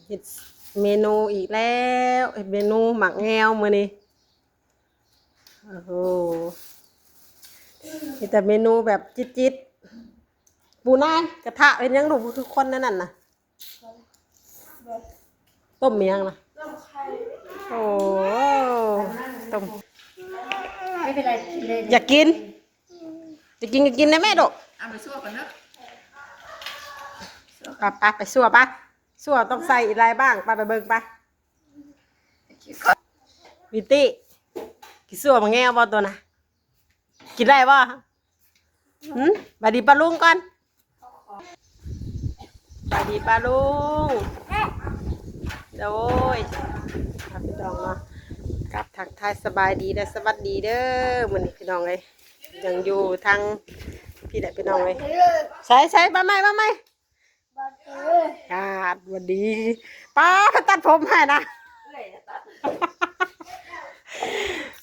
ເຮັດເມນູອີກແລ້ວ ເຮັດເມນູໝາກແງວມື້ນີ້. ໂອ້ໂຫ ມີແຕ່ເມນູແບບຈິດໆ. ປູນາຍ ກະທະເຮັດຫຍັງລູກ ຄືຄວັນນັ້ນນະ? ຕົ້ມອີຫຍັງນະ? ໂອ້ ຕົ້ມ ບໍ່ເປັນໄລ ກິນເລີຍ. ຢາກກິນ ຢາກກິນກະກິນໄດ້ແມ່ລູກ. ເອົາໄປຊົ່ວກ່ອນເດີ. ໄປ ໄປ ໄປຊົ່ວໄປ. ຊົ່ວຕ້ອງໃສ່ອີ່ຫຼາຍບ້າງ. ໄປ ໄປເບິ່ງໄປ. ວິຕິ ກິນຊົ່ວໝາກແງວບໍ່ໂຕນະ? ກິນໄດ້ບໍ່? ຫື? ບາຍດີປ້າລຸງກ່ອນ. ບາຍດີປ້າລຸງ. ໂດຍ ພີ່ນ້ອງເນາະ ກັບທັກທາຍສະບາຍດີ ແລະ ສະຫວັດດີເດີ. ມື້ນີ້ພີ່ນ້ອງເອີຍ ຍັງຢູ່ທາງພີ້ແຫຼະພີ່ນ້ອງເອີຍ. ໃສ່ ໃສ່ ມາໃໝ່ ມາໃໝ່. ສະຫວັດດີ. ປ້າ ໄປຕັດຜົມໃຫ້ນະ.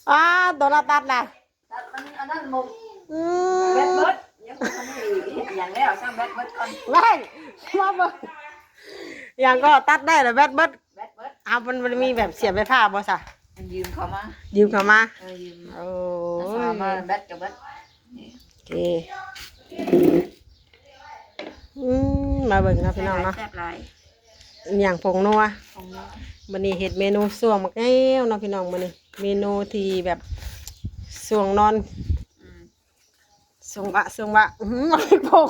ປ້າ ໂຕລະຕັດນະ. ຕັດມັນອັນນັ້ນໝົດ. ອືມ ແບັດເບິດ. ຍັງບໍ່ທັນໄດ້ເຮັດຫຍັງແລ້ວ ຊ່າງແບັດເບິດກ່ອນ. ໄວ້ ມາເບິ່ງ ຫຍັງກໍຕັດໄດ້ລະແບັດເບິດ. ແບັດເບິດ. ເອົາ ມັນ ມັນມີແບບສຽບໄຟຟ້າບໍ່ຊະ? ຢືມເຂົາມາ ຢືມເຂົາມາ. ເອີ ຢືມ. ໂອ້ຍ ມາແບັດກໍເບິດ. ໂອເຄ. ອືມ ມາເບິ່ງເນາະພີ່ນ້ອງເນາະ. ແຊບຫຼາຍ ອີຫຍັງ ຜົງນົວ ຜົງນົວ. ມື້ນີ້ເຮັດເມນູຊ່ວງໝາກແງວເນາະພີ່ນ້ອງ. ມື້ນີ້ເມນູທີ່ແບບຊ່ວງນອນ. ອືມ ຊ່ວງວະ ຊ່ວງວະ. ອືມ ຜົງ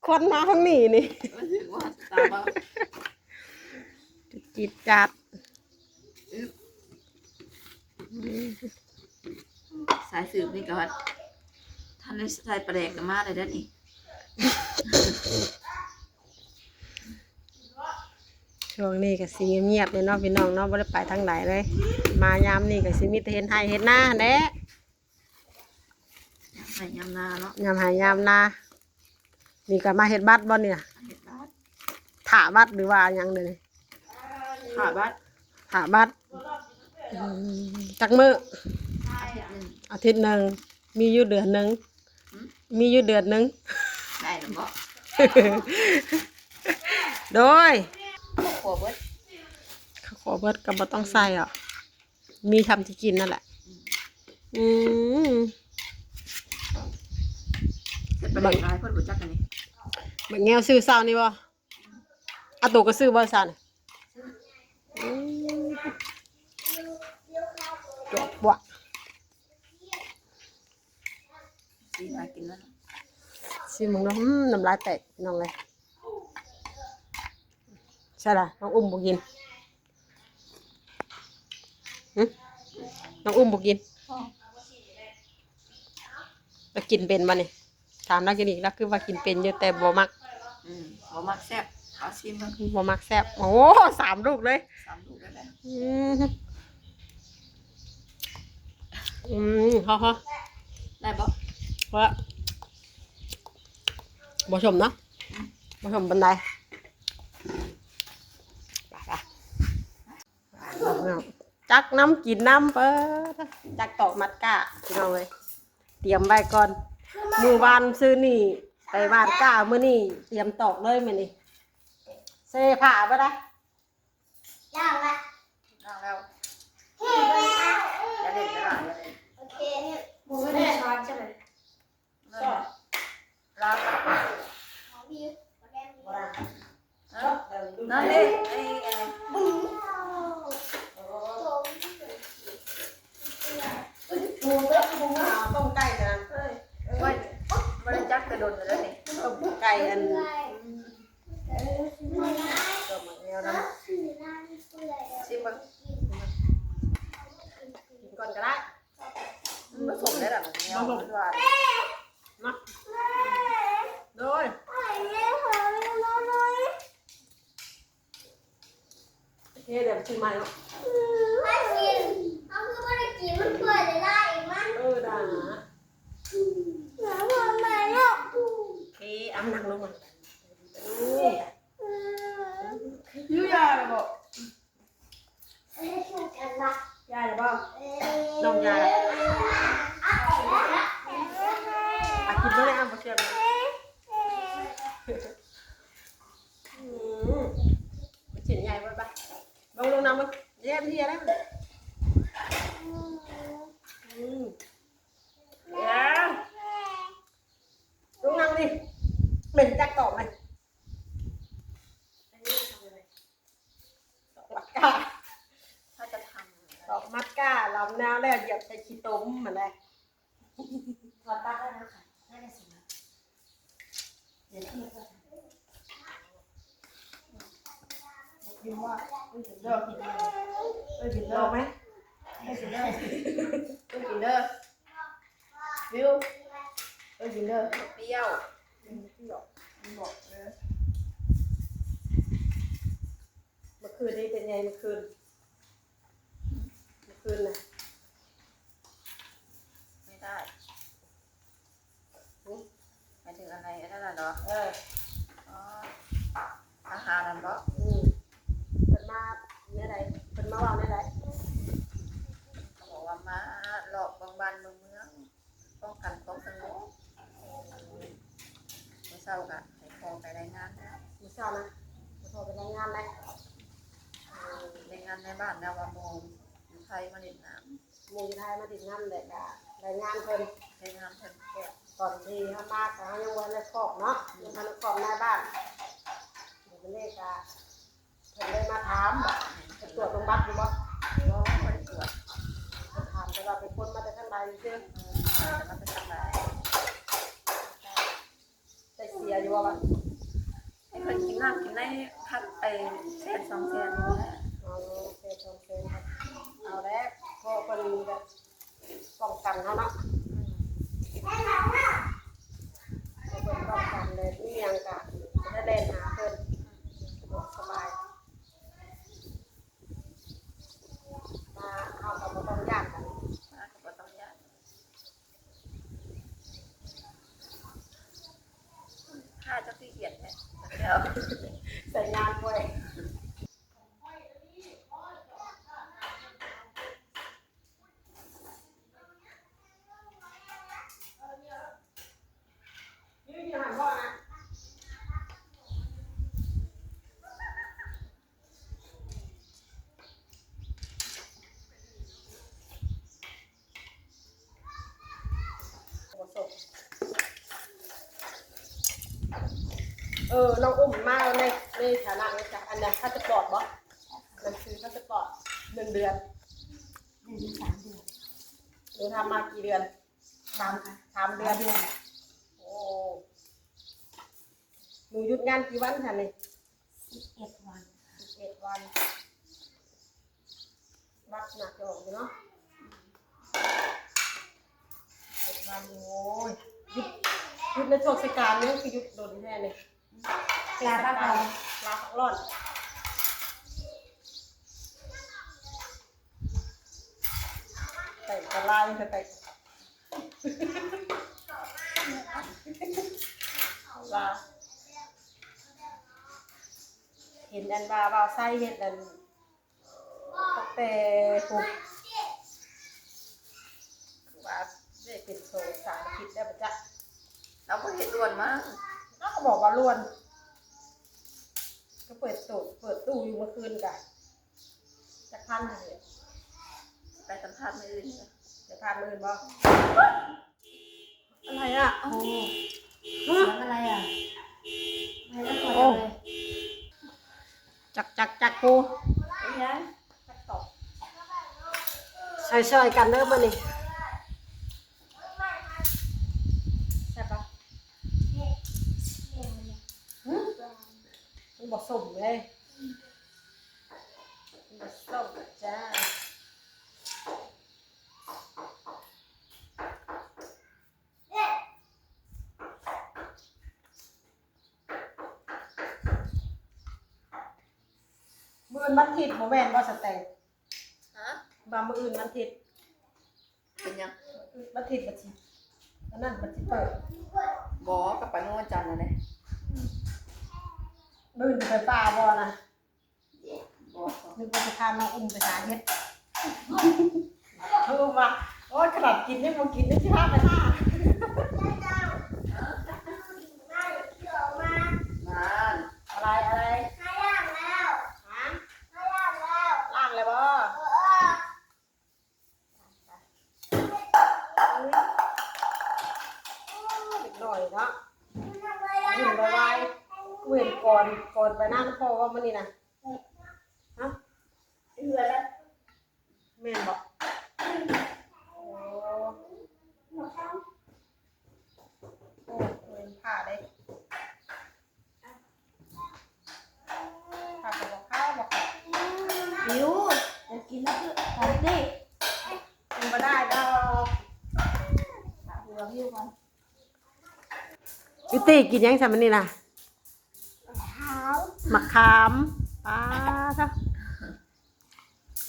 ຄວັນມາທາງນີ້ນີ້. ຮູ້ສຶກວ່າຕາບໍ່ ຈິດຈາດ. ອຶບ ສາຍສືບນີ້ກໍວ່າ ທ່ານໄດ້ໃສ່ປາແດກກໍມາແລ້ວເດ້ນີ້. ຊ່ວງນີ້ກໍຊິງຽບໆເນາະພີ່ນ້ອງເນາະ ບໍ່ໄດ້ໄປທາງໃດເລີຍ. ມາຍາມນີ້ກໍຊິມີແຕ່ເຮັດໄຮ່ເຮັດນາຫັ້ນແຫຼະ. ຍາມໄຮ່ຍາມນາເນາະ. ຍາມໄຮ່ຍາມນາ. ນີ້ກໍມາເຮັດບັດບໍ່ນີ້ນະ? ເຮັດບັດ ຖ້າບັດ ຫຼືວ່າຫຍັງເດນີ້? ຖ້າບັດ ຖ້າບັດ. ອືມ ຈັກມື້? ອາທິດໜຶ່ງ ອາທິດໜຶ່ງ. ມີຢູ່ເດືອນໜຶ່ງ. ຫື? ມີຢູ່ເດືອນໜຶ່ງ. ໄດ້ແລ້ວບໍ່? ໂດຍ ເຂົ້າຂົ້ວເບິດ ເຂົ້າຂົ້ວເບິດກໍບໍ່ຕ້ອງໃສ່ດອກ. ມີຊ່ຳທີ່ກິນນັ້ນແຫຼະ. ອືມ ເຮັດປາແດກຫຼາຍເພິ່ນບໍ່ຈັກອັນນີ້. ບັກແງວຊື້ເຊົ້ານີ້ບໍ່? ອາໂຕກໍຊື້ບໍ່ຊະນີ້? ອືມ ຈວກປວກ. ຊີມ ໜ້າກິນແລ້ວ ຊີມເບິ່ງເນາະ. ອືມ ນ້ຳລາຍແຕກພີ່ນ້ອງເອີຍ. ໃຊ່ລະ ນ້ອງອຸ້ມບໍ່ກິນ. ຫຶ? ນ້ອງອຸ້ມບໍ່ກິນ. ອໍ ລາວກິນເປັນບໍ່ນີ້? ຖາມລາວກິນອີກ ລາວຄືວ່າກິນເປັນຢູ່ ແຕ່ບໍ່ມັກ. ອືມ ບໍ່ມັກແຊບ. ເອົາຊີມເບິ່ງ. ບໍ່ມັກແຊບ. ໂອ້ ສາມລູກເລີຍ. ສາມລູກເລີຍແຫຼະ. ອືມ ອືມ ພໍໆ ໄດ້ບໍ່? ພໍ ບໍ່ສົ້ມເນາະ. ອືມ ບໍ່ສົ້ມປານໃດ. ຕັກນ້ຳກິນນ້ຳ ເປີດ ຈັກຕອກມັດກ້າ ພີ່ນ້ອງເອີຍ. ຕຽມໄວ້ກ່ອນ ມື້ວານຊື້ນີ້ໄປຫວ່ານກ້າ ມື້ນີ້ຕຽມຕອກເລີຍມື້ນີ້. ເຊຜ້າບໍ່ໄດ້ ລ້າງລະ ລ້າງແລ້ວ. ຢ່າເຫຼັ້ນເດີຫຼ້າ ຢ່າເຫຼັ້ນ. ໂອເຄ ບໍ່ໄດ້ຊອດໃຊ່ໄໝ? ຊອດ ລ້າງ ນັ້ນເດ້ ໄອ້ ອັນນັ້ນ ຕົ້ມໄກ່ນະ. ໂອ້ຍ ບໍ່ໄດ້ຈັກແຕ່ດົນແລ້ວນີ້. ຕົ້ມໄກ່ອັນ ຕົ້ມໝາກແງວນຳ. ຊີມເບິ່ງ ກິນກ່ອນກໍໄດ້. ມັນບໍ່ສົ້ມໄດ໋ລະ ມັນຫວານ. ມາ ໂດຍ ເຮັດແບບຊິໃໝ່ເນາະ. ເອີ ດານະ ໂອເຄ ເອົານັ່ງລົງມາ. ຢູ່ຢາແລ້ວບໍ່? ຢາແລ້ວບໍ່? ນ້ອງຢາແລ້ວ. ອາ ກິນເບິ່ງແດ່ ບໍ່ແຊບເລີຍ. ອືມ ລົງ ລົງນຳເບິ່ງ ແຢ້ມເຮຍແລ້ວ ອືມ ເອີ ລົງນັ່ງນີ້ ແມ່ນຈັກຕອກໄໝ? ຕອກມັດກ້າ ຖ້າຈະທຳ ຕອກມັດກ້າ ລຳນາວແລ້ວ ຢຽບໃສ່ຂີ້ຕົມຫັ້ນແຫຼະ. ຖອດປລັກແລ້ວນະຄະ ໜ້າຈະສຸກແລ້ວ ດຽວທີ່ເພິ່ນ ກິນບໍ່? ກິນເດີ ກິນເດີ ເອີ ກິນເດີ ລອງໄໝ? ເອີ ກິນເດີ ກິນເດີ ວິວ ເອີ ກິນເດີ ປຽວ ກິນປຽວ ບອກເດີ. ເມື່ອຄືນນີ້ເປັນໄງ ເມື່ອຄືນ? ເມື່ອຄືນນະ ໄມ່ໄດ້ ຫື? ໝາຍເຖິງອັນໃດ ອັນນັ້ນນະເນາະ? ເອີ ອໍ ອາຫານນັ້ນບໍ? ອືມ ເພິ່ນມາແນວໃດ? ເພິ່ນມາເວົ້າແນວໃດ? ເຂົາບອກວ່າມາເລາະເບິ່ງບ້ານເບິ່ງເມືອງ ປ້ອງກັນຄວາມສະຫງົບ. ມື້ເຊົ້າກະໃຫ້ພໍ່ໄປລາຍງານແລ້ວ ມື້ເຊົ້ານະ ໃຫ້ພໍ່ໄປລາຍງານແລ້ວ ເອີ ລາຍງານໃນບ້ານແລ້ວວ່າໝູ່ຢູ່ໄທມາຫຼິ້ນນ້ຳ ໝູ່ຢູ່ໄທມາຫຼິ້ນນ້ຳ ແລ້ວກະລາຍງານເພິ່ນ ລາຍງານເພິ່ນ ແຕ່ຕອນທີ່ເຮົາມາກະເຮົາຍັງບໍ່ທັນໄດ້ຄອບເນາະ ຍັງບໍ່ທັນໄດ້ຄອບນາຍບ້ານ ບາດນີ້ກະ ເພິ່ນໄດ້ມາຖາມ ເພິ່ນຕວດເບິ່ງບັດຢູ່ບໍ່? ບໍ່ ບໍ່ໄດ້ຕວດ ເພິ່ນຖາມແຕ່ວ່າເປັນຄົນມາແຕ່ທາງໃດຊື່ ເອີ ມາແຕ່ທາງໃດ ໄດ້ເສຍຢູ່ບໍ່ບັດ? ໃຫ້ເພິ່ນກິນນ້ຳກິນໃນ ພັກໄປແສນສອງແສນນີ້ແຫຼະ ອໍ ແສນສອງແສນ ເອົາແຫຼະ ເພາະເພິ່ນແບບປ້ອງກັນເຮົາເນາະ ອືມ ເພິ່ນປ້ອງກັນແລ້ວ ມີຫຍັງກະຈະໄດ້ແລ່ນຫາເພິ່ນ ສະດວກສະບາຍ ມາເຮົາກໍບໍ່ຕ້ອງຢ້ານກັນ ມາກໍບໍ່ຕ້ອງຢ້ານ ຖ້າເຈົ້າຂີ້ຂຽດແທ້ ແລ້ວ ໃສ່ງານເວີຍ. ເອີ ນ້ອງອຸ້ມມາໃນ ໃນຖານະຫຍັງຈະ ອັນນັ້ນ ພາສະປອດບໍ? ໜັງສືພາສະປອດ ໜຶ່ງເດືອນ ຢູ່ໄດ້ສາມເດືອນ ໜູທຳມາກີ່ເດືອນ? ສາມ ສາມເດືອນ ສາມເດືອນ ໂອ້ ໜູຢຸດງານກີ່ວັນຊັ້ນນີ້? ສິບເອັດວັນ ສິບເອັດວັນ ບັດໜັກຈອກຢູ່ເນາະ ສິບເອັດວັນ ໂອ້ຍ ຢຸດ ຢຸດໃນຊ່ວງເທດສະການນີ້ ຄືຢຸດດົນແທ້ນີ້ ລາພັກຮ້ອນ ລາພັກຮ້ອນ. ແຕ່ງກະລາຍ ແຕ່ງ ວ່າ ເຫັນອັນວ່າ ບ່າວໄຊເຮັດອັນ ຕັ້ງແຕ່ພຸ້ນ ຄືວ່າໄດ້ເປັນສອງສາມອາທິດແລ້ວບໍ່ຈັກ ລາວບໍ່ເຮັດດ່ວນມາ ລາວກໍບອກວ່າດ່ວນ ກໍເປີດຕູ້ ເປີດຕູ້ຢູ່ເມື່ອຄືນກະ ຈັກພັນຫັ້ນແຫຼະ ໄປສຳພາດມື້ອື່ນ ໄປສຳພາດມື້ອື່ນບໍ່? ອະໄລອະ? ໂອ້ ຮະ? ອະໄລອະ? ໂອ້ ຈັກ ຈັກ ຈັກ ໂອ້ ອີຫຍັງ? ຈັກຕອກ ຊ່ອຍໆກັນເດີມື້ນີ້ ແຊບບໍ່? ຫຶ? ມັນບໍ່ສົ້ມເດ້. ມາສົ່ງແລ້ວຈ້າ ມື້ອື່ນວັນທິດບໍ່ແມ່ນບໍ່ສະແຕງ? ຮະ? ວ່າມື້ອື່ນວັນທິດ ເປັນຫຍັງ? ວັນທິດບັດຊິ ອັນນັ້ນບັດຊິເປີດ ບໍ່ ກໍໄປມື້ວັນຈັນນັ້ນແຫຼະ ມື້ອື່ນຊິໄປປ່າບໍ່ນະ? ບໍ່ ນຶກວ່າຊິພານ້ອງອຸ້ມໄປຫາເຫັດ ເອີ ວ່າ ໂອ້ຍ ຂະໜາດກິນຍັງບໍ່ກິນ ຍັງຊິພາໄປຫາ ນັ້ນ ອະໄລ ອະໄລ? ຮະ? ລ້າງແລ້ວ ຮະ? ລ້າງແລ້ວ ມັນນີ້ນະ ຮະ ເຮືອນລະ ແມ່ນບໍ່? ໂອ້ ໂອ້ ເພິ່ນຜ້າເດ້ ຜ້າກໍບໍ່ຂາວ ບໍ່ຂາວ ຫິວ ຢາກກິນແລ້ວຄື ຂອງເດ້ ກິນບໍ່ໄດ້ດອກ ຫາຫົວຫິວກ່ອນ. ອີຕີກິນຫຍັງຊັ້ນມື້ນີ້ນະ? ໝາກຂາມ ປາດ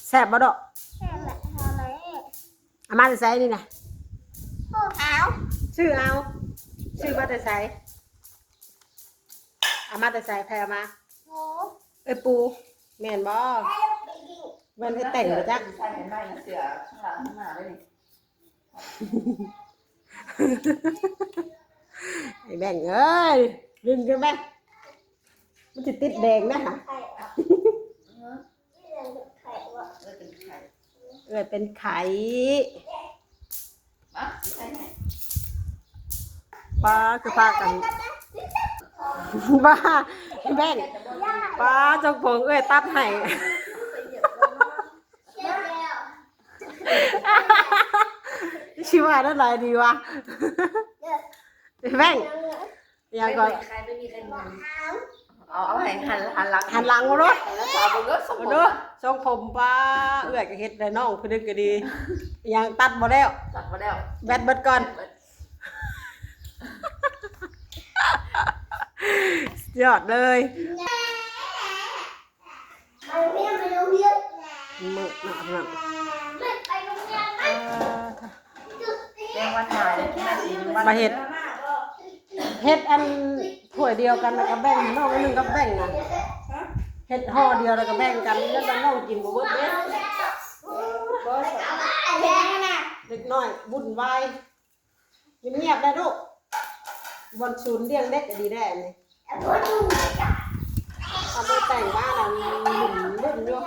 ແຊບບໍ່ເດາະ? ແຊບແຫຼະ ເອົາມາແຕ່ໃສນີ້ນະ? ຊື້ເອົາ ຊື້ມາແຕ່ໃສ? ເອົາມາແຕ່ໃສ? ໃຜເອົາມາ? ເອີຍປູ ແມ່ນບໍ່? ແມ່ນເອື້ອຍແຕ່ງບໍ່ຈັກ? ໃສ່ໃຫ້ໃໝ່ ເສື້ອຂ້າງຫຼັງຂ້າງໜ້າເດ້ນີ້. ໄອ້ແບງເອີຍ ດຶງຂຶ້ນໄປ ມັນຊິຕິດແດງນະ. ເອື້ອຍເປັນໄຂ້ ປ້າ ຄືພາກັນ ປ້າ ແບງ ປ້າ ຊົງຜົມເອື້ອຍຕັດໃຫ້. ຊິວ່າແນວໃດດີວະ ແບງ ຫຍັງກໍ ເອົາ ເອົາໃຫ້ຫັນ ຫັນຫຼັງ ຫັນຫຼັງເບິ່ງເດີ ເບິ່ງເດີ ຊົງຜົມ ເບິ່ງເດີ ຊົງຜົມ ປ້າ ເອື້ອຍກໍເຮັດໄດ້ ນ້ອງຜູ້ໜຶ່ງກໍດີ ຫຍັງຕັດບໍ່ແລ້ວ ຕັດບໍ່ແລ້ວ ແບັດເບິດກ່ອນ ຍອດເລີຍ. ມື້ໜ້າ ແມງວັນຫຼາຍ ມາເຮັດ ເຮັດອັນຖ້ວຍດຽວກັນ ແລ້ວກໍແບ່ງນ້ອງອັນໜຶ່ງກັບແບ່ງນະ ເຮັດຫໍ່ດຽວແລ້ວກໍແບ່ງກັນ ແລ້ວກໍນ້ອງກິນບໍ່ເບິດເດ້ ເດັກນ້ອຍວຸ້ນວາຍ. ງຽບໆ ໄດ້ລູກ ບ່ອນສູນລ້ຽງເດັກກໍດີແດ່ນີ້ ເອົາໄປແຕ່ງບ້ານ ລຸ້ນໆ ຢູ່ ເດັກນ້ອ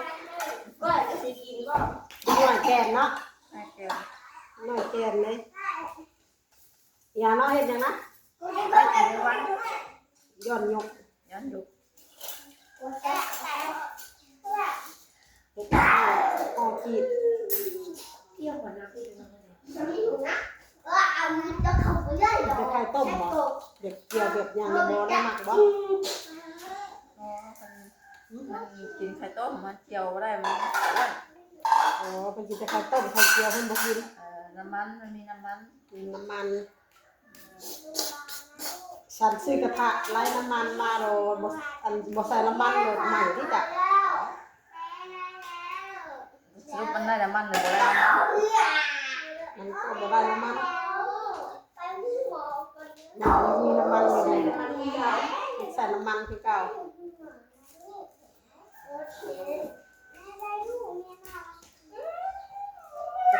ຍແກ່ນເນາະ ນ້ອຍແກ່ນເດ້ ຢ່າເນາະ ເຮັດຫຍັງນະ ຍ້ອນຍົກ ຍ້ອນຍົກ ເຮັດເຂົ້າກີບ ກິນແຕ່ໄຂ່ຕົ້ມບໍ່? ແບບກ່ຽວແບບຫຍັງບໍ່ໄດ້ມັກບໍ່? ບໍ່ ມັນ ມັນກິນໄຂ່ຕົ້ມ ມັນກ່ຽວບໍ່ໄດ້ ມັນອ້ວນ. ອໍ ເພິ່ນກິນແຕ່ໄຂ່ຕົ້ມ ໄຂ່ກ່ຽວເພິ່ນບໍ່ກິນ. ເອີ ນ້ຳມັນ ມັນມີນ້ຳມັນ ກິນນ້ຳມັນ. ສັນຊື້ກະທະໄຮ້ນ້ຳມັນມາໂລດ ບໍ່ ອັນ ບໍ່ໃສ່ນ້ຳມັນໂລດ ໄໝ້ຕິຈະ. ສະຫຼຸບມັນໄດ້ນ້ຳມັນຫຼືບໍ່ໄດ້ນ້ຳມັນ? ມັນກໍບໍ່ໄດ້ນ້ຳມັນ ມັນມີນ້ຳມັນຢູ່ໃນ ໃສ່ນ້ຳມັນຄືເກົ່າ.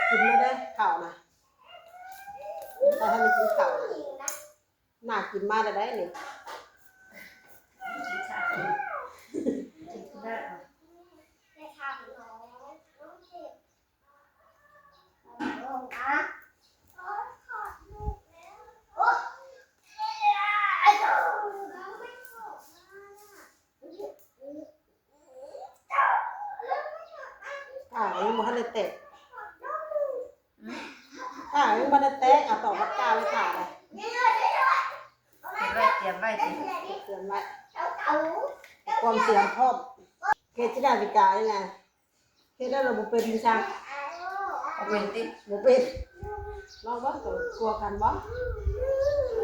ກິນມາເດີ ເຂົ້ານະ ແຕ່ໃຫ້ມັນກິນເຂົ້ານະ. ໜ້າກິນມາແລ້ວໄດ໋ນີ້ ອ່າ ຍັງບໍ່ທັນໄດ້ແຕກ ອ່າ ຍັງບໍ່ໄດ້ແຕກ ເອົາຕອກບັດກ້າໄວ້ຖ້າໄດ໋ ເກັບໄວ້ ຕຽມໄວ້ຕິ ເກັບໄວ້ ຄວາມຕຽມພ້ອມ ເຮັດຊິໄດ້ປີກາຍນີ້ນະ ເຮັດແລ້ວລະບໍ່ເປັນຊັ້ນ ບໍ່ເປັນຕິ ບໍ່ເປັນ ລອງເບິ່ງ ຕົວກັນບໍ່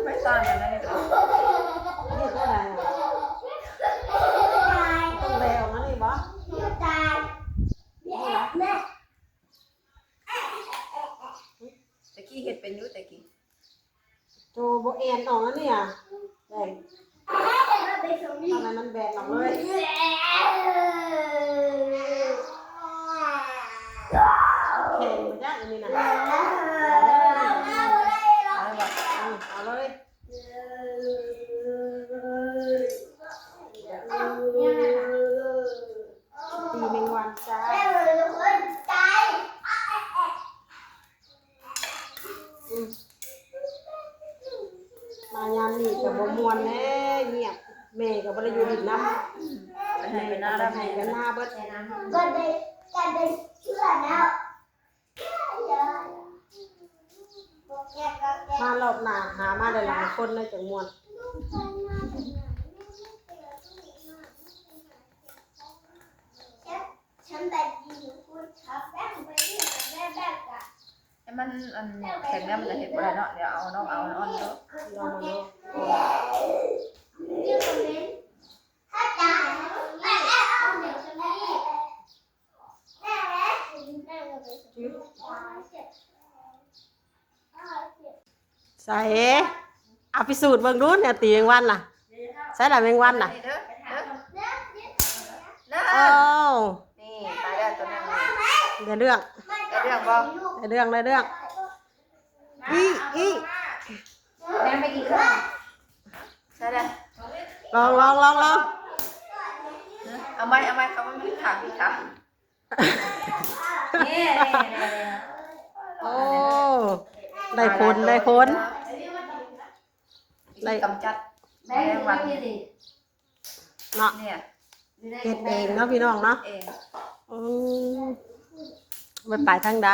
ໄປສ້າງກັນໄດ້ ເຮັດແນວໃດ ຕ້ອງແບອອກມານີ້ບໍ່ ນີ້ລະ. ແຕ່ກີ້ເຮັດເປັນຢູ່ແຕ່ກີ້ ໂຕບໍ່ແອນອອກອັນນີ້ອະ ແບນ ທຳໃຫ້ມັນແບນອອກເລີຍ ແຂງບໍ່ຈັກອັນນີ້ນະ ເອົາເລີຍ ເອົາເລີຍ. ຕີແມງວັນຈ້າ ອືມ ມາຍາມນີ້ກໍບໍ່ມ່ວນແລ້ວ ງຽບ ແມ່ກໍບໍ່ໄດ້ຢູ່ຫຼິ້ນນຳ ແມ່ ນາ ນາເບິດ ມາລອບໜ້າຫາມາຫຼາຍໆຄົນເລີຍຈັ່ງມ່ວນ. ໃຫ້ມັນ ອັນ ແຂງແລ້ວມັນກະເຮັດບໍ່ໄດ້ເນາະ. ດຽວເອົານ້ອງເອົາອ່ອນເນາະ ລອງເບິ່ງເນາະ. ໃສ ເອົາພິສູດເບິ່ງດູ ແນວຕີແມງວັນນະ. ໃສລະແມງວັນນະ? ນີ້ເດີ ເດີ ເອີ ນີ້ ຕາຍແລ້ວໂຕນັ້ນ. ໄດ້ເລື່ອງ ໄດ້ເລື່ອງບໍ່? ໄດ້ເລື່ອງ ໄດ້ເລື່ອງ. ອີ ອີ ແມ່ໄປກິນເຂົ້າ. ໃສລະ? ລອງ ລອງ ລອງ ລອງ. ເອົາໃໝ່ ເອົາໃໝ່ ເຂົ້າມາ ຜິດທາງ ຜິດທາງ. ໂອ້ ໄດ້ຜົນ ໄດ້ຜົນ. ໄດ້ກຳຈັດແມງວັນເນາະ. ເຮັດເອງເນາະພີ່ນ້ອງເນາະ. ອືມ ມັນໄປທາງໃດ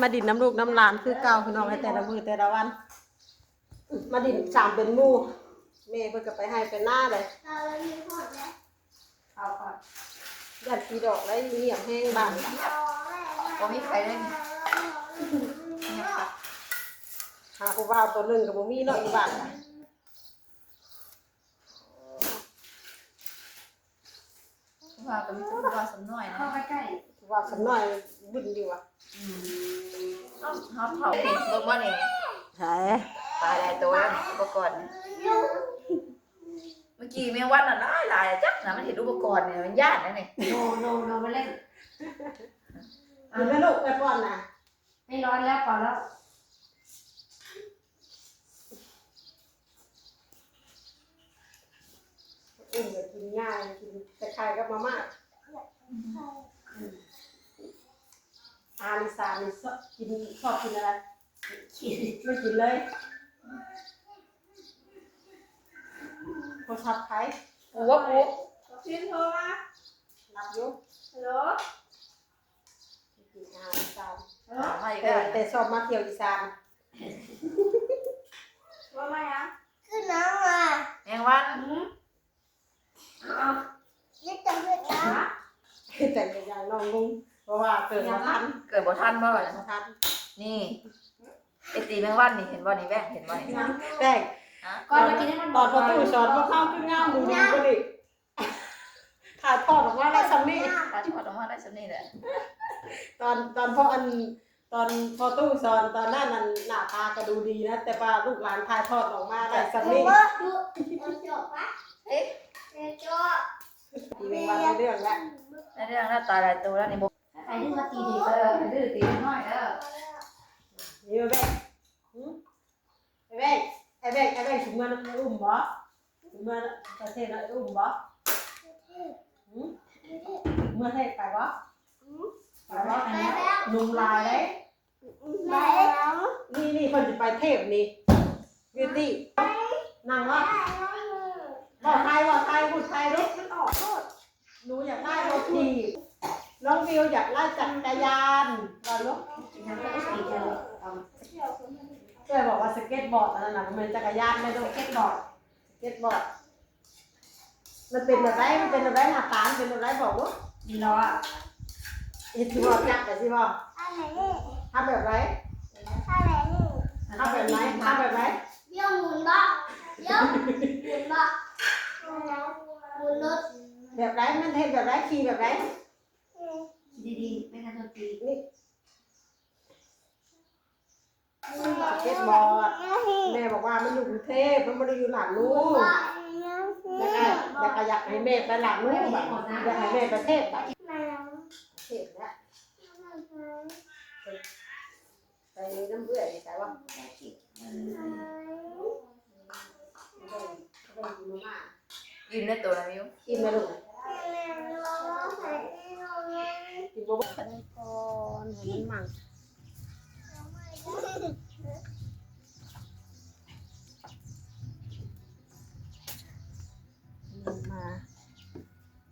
ມາດິນນຳລູກນຳຫຼານຄືເກົ່າພີ່ນ້ອງ. ໃນແຕ່ລະມື້ແຕ່ລະວັນ ມາດິນສາມເປັນໝູ່. ແມ່ເພິ່ນກະໄປໄຮ່ໄປນາເດ້. ຢ້ານຜີດອກໄດ້ ງຽບແຮງບ້ານ. ບໍ່ມີໃຜເລີຍ ງຽບຄັກ. ຫາຜູ້ບ່າວໂຕໜຶ່ງກະບໍ່ມີເນາະ ຢູ່ບ້ານ. ຜູ້ບ່າວກະມີແຕ່ຜູ້ບ່າວສ່ຳນ້ອຍນະ. ຜູ້ບ່າວສ່ຳນ້ອຍວຸ້ນຢູ່ຫວາ. ອືມ ເຮົາ ເຮົາເຖົ້າ ເບິ່ງບໍ່ນີ້. ໃສ ປາຫຼາຍໂຕແລ້ວນີ້ ອຸປະກອນ. ມື້ກີ້ແມງວັນນະຫຼາຍໆ ຈັກນະ ມັນເຫັນອຸປະກອນນີ້ ມັນຢ້ານນະນີ້. ໂນ ໂນ ໂນ ມາເຫຼັ້ນ. ກິນແລ້ວລູກ ໄປປ້ອນນະ. ໄປ ຮ້ອນແລ້ວ ພໍແລ້ວ. ເອີ ກິນງ່າຍ ກິນແຕ່ໄຂ່ກັບມາມ່າ. ອາລິສານີ້ຊອບກິນ ຊອບກິນອະໄລ? ກິນ ໄມ່ກິນເລີຍ. ໂທລະສັບໃຜ? ກູບໍ່ກູ. ຊິນໂທມາ. ຮັບຢູ່. ຮັລໂຫຼ. ກິນອາຫານອີສານ. ເອີ ແຕ່ ແຕ່ຊອບມາທ່ຽວອີສານ. ວ່າມາຫຍັງ? ຄືໜຍັງອະ? ແມງວັນ. ອືມ ເຮັດຈັ່ງໃດ? ເຮັດຈັ່ງໃດ ນ້ອງງົງ ເພາະວ່າເກີດບໍ່ທັນ. ເກີດບໍ່ທັນບໍ່? ເກີດບໍ່ທັນ. ນີ້ ເອັຟຊີ ແມງວັນນີ້ ເຫັນບໍ່ນີ້ ແປ້ງ ເຫັນບໍ່ນີ້ ແປ້ງ? ກ່ອນມາກິນໃຫ້ມັນ ຕອນພໍ່ຕູ້ສອນພວກເຮົາຄືງາມດູດີກວ່ານີ້. ຖ່າຍທອດອອກມາໄດ້ຊ່ຳນີ້ ຖ່າຍທອດອອກມາໄດ້ຊ່ຳນີ້ແຫຼະ. ຕອນ ຕອນພໍ່ ອັນ ຕອນພໍ່ຕູ້ສອນຕອນນັ້ນ ອັນ ໜ້າຕາກະດູດີນະ ແຕ່ວ່າລູກຫຼານຖ່າຍທອດອອກມາໄດ້ຊ່ຳນີ້. ເອະ ຕີແມງວັນໄດ້ເລື່ອງແລ້ວ ໄດ້ເລື່ອງແລ້ວ ຕາຍຫຼາຍໂຕແລ້ວນີ້. ບໍ່ ໃຜດື້ມາຕີເດັກເດີ ໃຜດື້ຕີເດັກນ້ອຍເດີ. ນີ້ແບງ ຫື ໄອ້ແບງ ໄອ້ແບງ ໄອ້ແບງ ຊິເມືອນຳອ້າຍອຸ້ມບໍ່? ຊິເມືອປະເທດນຳອ້າຍອຸ້ມບໍ່? ຫື ເມືອເທດໄປບໍ່? ໄປບໍ່? ໜຸ່ມຫຼາຍເດ້. ນີ້ ນີ້ເພິ່ນຊິໄປເທບນີ້ ບິວຕີ້ ນັ່ງເວົ້າ ເວົ້າໄທ ເວົ້າໄທ ພູດໄທດູ. ມັນອອກໂລດ. ໜູຢາກໄດ້ລົດຖີບ ນ້ອງວິວຢາກໄດ້ຈັກກະຍານ ວ່າລູກ. ເອື້ອຍບອກວ່າສະເກັດບອດ ອັນນັ້ນນະ ບໍ່ແມ່ນຈັກກະຍານເດ້ລູກ ສະເກັດບອດ ສະເກັດບອດ. ມັນເປັນແບບໃດ? ມັນເປັນແບບໃດ? ໜ້າຕາມັນເປັນແບບໃດ? ບອກດູ. ດີເນາະ ເຮັດຄືບໍ່ຈັກໄປຊິບໍ່? ທຳແບບໃດ? ທຳແບບໃດ? ທຳແບບໃດ? ໂຍມໝູນບໍ່? ໂຍມໝູນບໍ່? ໝູນລົດ. ແບບໃດ? ມັນເຮັດແບບໃດ? ຂີ່ແບບໃດ? ຂີ່ດີໆ ໄປທາງດົນຕີ. ນີ້ ສະເກັດບອດ. ແມ່ບອກວ່າມັນຢູ່ກຸງເທບ ມັນບໍ່ໄດ້ຢູ່ຫຼາດລູ. ແລ້ວກະ ແລ້ວກະຢາກໃຫ້ແມ່ໄປຫຼາດລູບາດນີ້ ຢາກໃຫ້ແມ່ໄປເທບບາດ. ເທບແລ້ວ ໄປນຳເອື້ອຍນີ້ ໄປບໍ່? ອີ່ມແລ້ວໂຕນະມິວ ອີ່ມແລ້ວລູກ. ກິນບໍ່ເບິດກ່ອນ ໃຫ້ມັນໝັ້ງ. ມາ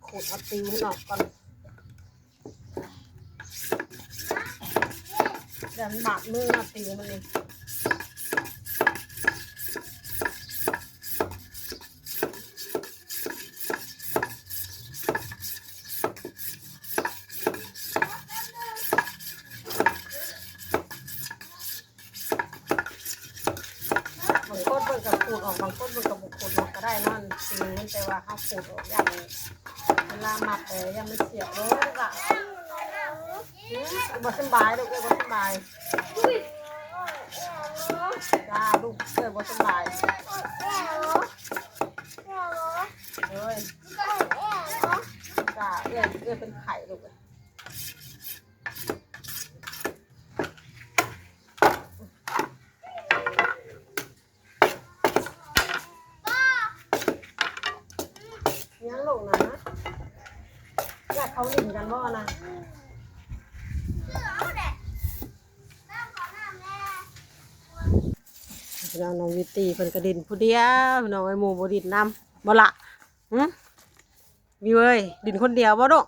ຂຸ ເອົາຕິວມັນອອກກ່ອນ ຢ້ານມັນບາດມືເນາະ ຕິວມັນນີ້. ບາງຄົນເພິ່ນກໍຂູດອອກ ບາງຄົນເພິ່ນກໍບໍ່ຂູດອອກກໍໄດ້ເນາະ ຕິວມັນ ແຕ່ວ່າເຮົາຂູດອອກ ຢ້ານເວລາມັດແລ້ວຢ້ານມັນສຽບ. ໂອ້ຍ ລູກຫຼານ ອືມ ບໍ່ສຳບາຍລູກເອີຍ ບໍ່ສຳບາຍ. ຈ້າ ລູກເອີຍ ບໍ່ສຳບາຍ. ໂອ້ຍ ຈ້າ ເອື້ອຍ ເອື້ອຍເປັນໄຂ້ລູກເອີຍ. ຍັງລູກນະ ຢາກເຂົ້າຫຼິ້ນກັນບໍ່ນະ? ພີ່ນ້ອງ ນ້ອງວິວຕີ້ເພິ່ນກໍຫຼິ້ນຜູ້ດຽວ ພີ່ນ້ອງເອີຍ ໝູ່ບໍ່ຫຼິ້ນນຳບໍ່ລະ? ຫື ວິວເອີຍ ຫຼິ້ນຄົນດຽວບໍ່ລູກ?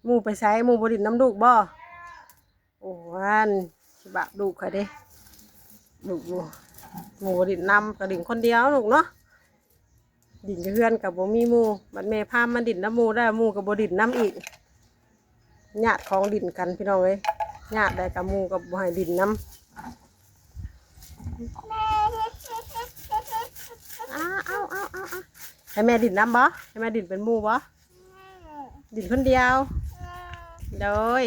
ໝູ່ໄປໃສ? ໝູ່ບໍ່ຫຼິ້ນນຳລູກບໍ່? ໂອ້ ອັນ ຊິບາບລູກຂ້ອຍເດ້ ລູກ ໝູ່ບໍ່ຫຼິ້ນນຳ ກໍຫຼິ້ນຄົນດຽວລູກເນາະ. ຫຼິ້ນຢູ່ເຮືອນກໍບໍ່ມີໝູ່ ບັດແມ່ພາມາຫຼິ້ນນຳໝູ່ໄດ້ ໝູ່ກໍບໍ່ຫຼິ້ນນຳອີກ. ຍາດຂອງຫຼິ້ນກັນ ພີ່ນ້ອງເອີຍ ຍາດໃດກໍໝູ່ກໍບໍ່ໃຫ້ຫຼິ້ນນຳ. ອ້າວ ເອົາ ເອົາ ເອົາ ເອົາ ໃຫ້ແມ່ຫຼິ້ນນຳບໍ່? ໃຫ້ແມ່ຫຼິ້ນເປັນໝູ່ບໍ່? ຫຼິ້ນຄົນດຽວ ໂດຍ.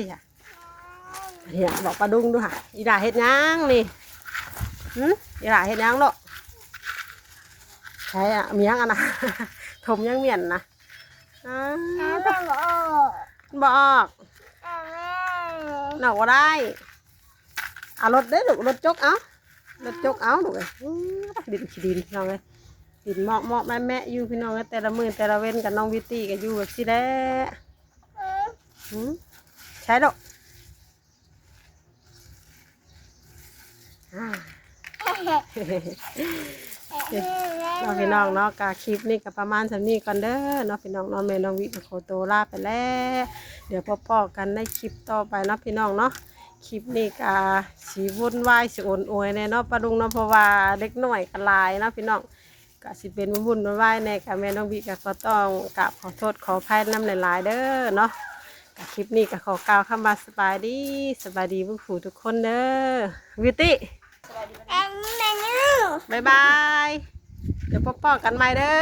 ເຮີຍ ບອກປ້າດຸງດູຫາ ອີຫຼ້າເຮັດຫຍັງນີ້? ຫື ອີຫຼ້າເຮັດຫຍັງລູກ? ໃສອະ ມີຫຍັງອັນນະ ຖົມຫຍັງມ້ຽນນະ? ອ້າ ບໍ່ອອກ ບໍ່ອອກ ແມ່ ອອກບໍ່ໄດ້. ເອົາລົດເດ້ລູກ ລົດຈົກເອົາ ລົດຈົກເອົາລູກເອີຍ. ດິນຂີ້ດິນ ພີ່ນ້ອງເອີຍ ດິນເມາະໆແມະໆຢູ່ ພີ່ນ້ອງເອີຍ. ແຕ່ລະມື້ແຕ່ລະເວັນກັບນ້ອງວິວຕີ້ກໍຢູ່ແບບຊີ້ແຫຼະ. ຫື ໃສລູກ? ເນາະ ພີ່ນ້ອງເນາະ ກະຄລິບນີ້ກະປະມານສ່ຳນີ້ກ່ອນເດີເນາະ ພີ່ນ້ອງເນາະ. ແມ່ນ້ອງວິກະຂໍໂຕລາໄປແລ້ວ ດຽວພໍ້ກັນໃນຄລິບຕໍ່ໄປເນາະ ພີ່ນ້ອງເນາະ. ຄລິບນີ້ກະຊິວຸ່ນວາຍ ຊິໂອນອວຍແດ່ເນາະ ປ້າລຸງເນາະ ເພາະວ່າເດັກນ້ອຍກະຫຼາຍເນາະ ພີ່ນ້ອງ. ກະຊິເປັນວຸ່ນວາຍແດ່ ກະແມ່ນ້ອງວິກະຂໍຕ້ອງກາບຂໍໂທດຂໍອະໄພນຳຫຼາຍໆເດີເນາະ. ກະຄລິບນີ້ກະຂໍກ່າວຄຳວ່າສະບາຍດີ ສະບາຍດີທຸກຜູ້ທຸກຄົນເດີ. ວິວຕີ້ ບາຍບາຍ ດຽວພົບພໍ້ກັນໃໝ່ເດີ.